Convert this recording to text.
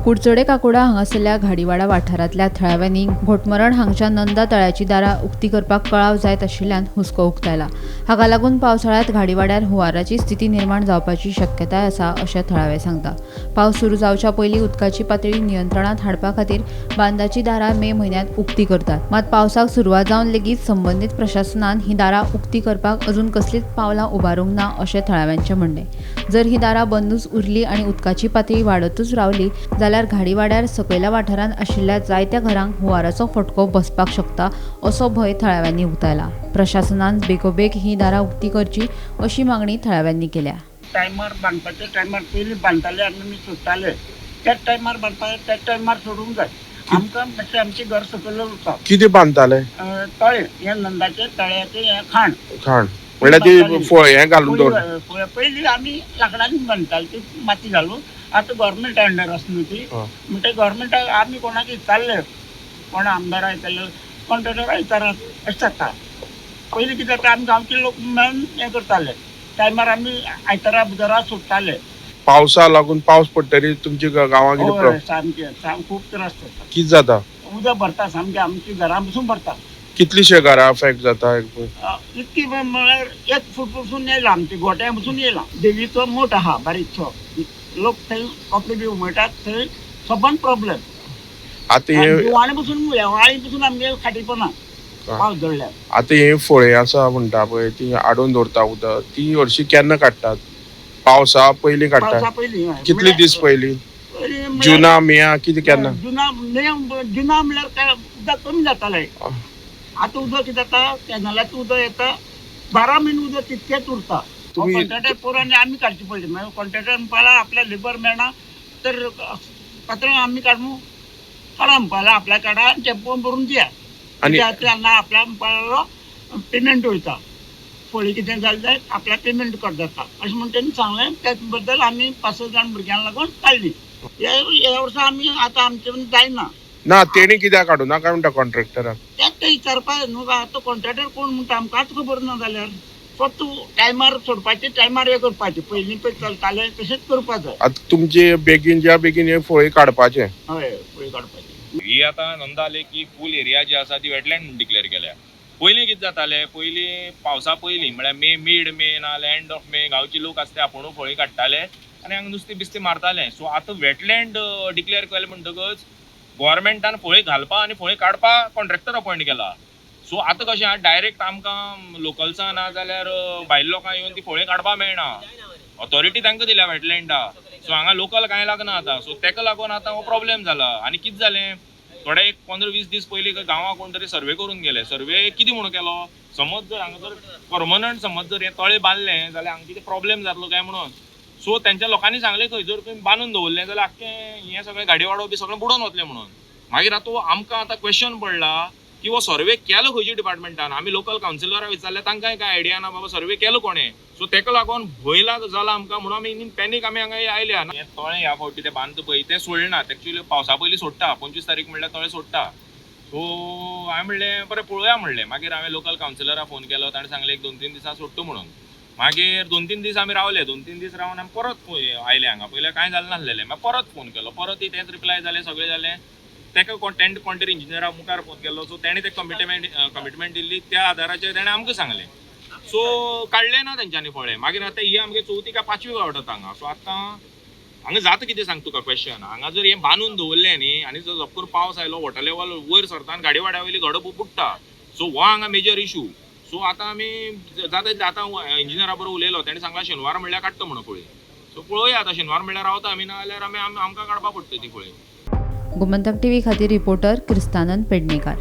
कुडचडे काकोडा हांगासरल्या घाडीवाडा वाठारांतल्या थळाव्यांनी घोटमरण हांगच्या नंदा तळ्याची दारां उक्ती करपाक कळाव जायत आशिल्ल्यान हुस्को उक्तायला. हाका लागून पावसाळ्यांत घाडीवाड्यार हुंवाराची स्थिती निर्माण जावपाची शक्यताय आसा अशें थळावे सांगता. पावस सुरू जावच्या पयलीं उदकाची पातळी नियंत्रणांत हाडपा खातीर बांदाची दारां मे म्हयन्यांत उक्ती करतात. मात पावसाक सुरवात जावन लेगीत संबंदीत प्रशासनान ही दारां उक्ती करपाक अजून कसलीच पावलां उबारूंक ना अशें थळाव्यांचें म्हणणें. जर ही दारां बंदूच उरली आनी उदकाची पातळी वाडतूच रावली जाल्यार घाडीवाड्यार सकयल्या वाठारांत आशिल्ल्या जायत्या घरांक हुंवाराचो फटको बसपाक शकता असो भंय थळाव्यांनी उक्तायला. प्रशासनान बेगोबेग ही दारां उक्ती करची अशी मागणी थळाव्यांनी केल्या. टायमार बांदपाचे टायमार पयलीं बांदताले आनी आमी सोडटाले, त्याच टायमार बांदपाचे, त्याच टायमार सोडूंक जाय. आमकां मातशें आमचें घर सकयल उरता. कितें बांदताले? तळें हें नंदाचें तळ्याचें हें खाण. खाण म्हणल्यार ती फळ हें घालून दवर. पयलीं आमी लांकडांनी बांदताले, ती माती घालून. आतां गव्हर्मेंट अंडर आसा न्हू ती, म्हणटकीर गव्हर्मेंटाक आमी कोणाक विचारलें, कोण आमदाराक विचारलें, कॉन्ट्रॅक्टराक विचारात, अशें जाता. पयलीं कितें जाता, आमी गांवचे लोक मेळून हें करताले, टायमार आमी आयतारा बुधवारा सोडटाले. पावसा लागून पावस पडटरी तुमच्या गांवांत कितें हय, सामकें सामकें खूब त्रास जाता. कितें जाता? उदक भरता सामकें, आमच्या घरां पसून भरता. कितलीशे घरां अफेक्ट जाता? इतकी म्हळ्यार एक फूट पसून येयला, आमच्या गोट्या पसून येयला. देवीचो मोठ आहा बारीकसो, लोक थंय कपडे बी उमळटात, थंय सबंद प्रॉब्लेम. आतां हे दिवाणे पसून वाळी पसून आमगे खाटीपणा पावस जडल्यार. आतां हे फळें आसा म्हणटा पळय, ती हाडून दवरता उदक, ती हरशीं केन्ना काडटात? पावसा पयलीं काडटात? पावसा पयलीं. कितले दीस पयलीं? जुना मेया कितें केन्ना? जुना मे, जुना म्हणल्यार काय उदक कमी जातालें. आतां उदक कितें जाता, कॅनलाचें उदक येता, 12 म्हयने उदक तितकेंच उरता. कॉन्ट्रॅक्टर पोर आनी आमी काडची पडली. मागीर कॉन्ट्रॅक्टर म्हणपाक आपल्या लेबर मेळना तर पात्रांव आमी काडूं, काडा म्हणपाक आपल्या काडा आनी टेम्पो भरून दिया. आनी ना आपल्या म्हणपाक पेमेंट वयता, फळी कितें जालें जाल्यार आपल्या पेमेंट कट जाता अशें म्हूण तेणी सांगलें. त्या बद्दल आमी 5-6 जाण भुरग्यांक लागून काडली. ह्या वर्सा आमी आतां आमचे जायना. ना तेणी कित्याक काडूं ना काय म्हणटा कॉन्ट्रॅक्टराक? तेंच तें विचारपाक न्हू. आतां कॉन्ट्रॅक्टर कोण म्हणटा आमकांच खबर ना जाल्यार फक्त टायमार सोडपाचें, टायमार हें करपाचें, पयलीं पळय चलतालें तशेंच करपाक जाय. आतां तुमचे बेगीन ज्या बेगीन हे फळी काडपाचें. हय, फळी काडपाची. ही आतां नंदा लेक ही फूल एरिया जी आसा ती वेटलँड म्हूण डिक्लेअर केल्या. पयलीं कितें जातालें, पयलीं पावसा पयलीं म्हळ्यार मे, मीड मे ना जाल्यार एंड ऑफ मे गांवचे लोक आसता ते आपुणू फळी काडटाले आनी हांगा नुस्तें बिस्तें मारताले. सो आतां वेटलँड डिक्लेअर केलें म्हणटकच गोवोरमेंटान फळी घालपा आनी फळी काडपा कॉन्ट्रॅक्टर अपॉयंट केला. सो आतां कशें आहा, डायरेक्ट आमकां लोकल्सां ना जाल्यार भायल्या लोकांक येवन ती फळी काडपा मेळना. ऑथॉरिटी तांकां दिल्या वेटलँडा. सो हांगा लोकल कांय लागना आतां. सो तेका लागून आतां हो प्रॉब्लेम जाला. आनी कितें जालें, थोडे एक 15-20 दीस पयलीं गांवां कोण तरी सर्वे करून गेले. सर्वे कितें म्हणून केलो, समज जर हांगा जर परमनंट समज जर हें तळें बांदलें जाल्यार हांगा कितें प्रॉब्लेम जातलो काय म्हणून. सो तेंच्या लोकांनी सांगलें खंय जर तुमी बांदून दवरलें जाल्यार आख्खें हें सगळें गाडीवाडो बी सगळें बुडोवन वतलें म्हणून. मागीर आतां आमकां आतां क्वेश्चन पडला की हो सर्वे केलो खंयच्या डिपार्टमेंटान. आमी लोकल कावन्सिलराक विचारलें, तांकांय कांय आयडिया ना बाबा सर्वे केलो कोणें. सो तेका लागून भंय जाला आमकां म्हणून आमी इन पॅनीक आमी हांगा आयल्या. हें तळें ह्या फावटी तें बांदता पळय तें सोडना, एक्चुअली पावसा पयलीं सोडटा, 25 तारीख म्हणल्यार तळें सोडटा. सो हांवें म्हणलें बरें पळोवया म्हणलें. मागीर हांवें लोकल कावन्सिलराक फोन केलो, ताणें सांगलें एक 2-3 दिसां सोडटा म्हणून. मागीर 2-3 दीस आमी रावले, 2-3 दीस रावन आमी परत आयले हांगा. पयलें कांय जालें नासलेलें, मागीर परत फोन केलो, परत तेंच रिप्लाय जालें, सगळें जालें. तेका कोण तरी इंजिनियरा मुखार फोन केलो. सो तेणें ते कमिटमेंट दिल्ली, त्या आदाराचेर तेणें आमकां सांगलें. सो काडलें ना तेंच्यांनी फळें. मागीर आतां ही आमगे 4थी काय 5वी फावट आतां हांगा. सो आतां हांगा जाता कितें सांग तुका क्वेश्चन, हांगा जर हें बांदून दवरलें न्ही आनी जर जपकून पावस आयलो वॉटर लेवल वयर सरता आनी गाडीवाड्या वयली घरां बुडटा. सो हो हांगा मेजर इशू. सो आतां आमी जाता तितलें आतां इंजिनियरा बरोबर उलयलो, तेणें सांगलां शेनवार म्हणल्यार काडटा म्हणून फळी. सो पळोवया आतां शेनवार म्हणल्यार रावता आमी, ना जाल्यार आमी आमकां काडपा पडटली ती फळी. गोमंतक टीव्ही खातीर रिपोर्टर क्रिस्तानंद पेडणेकार.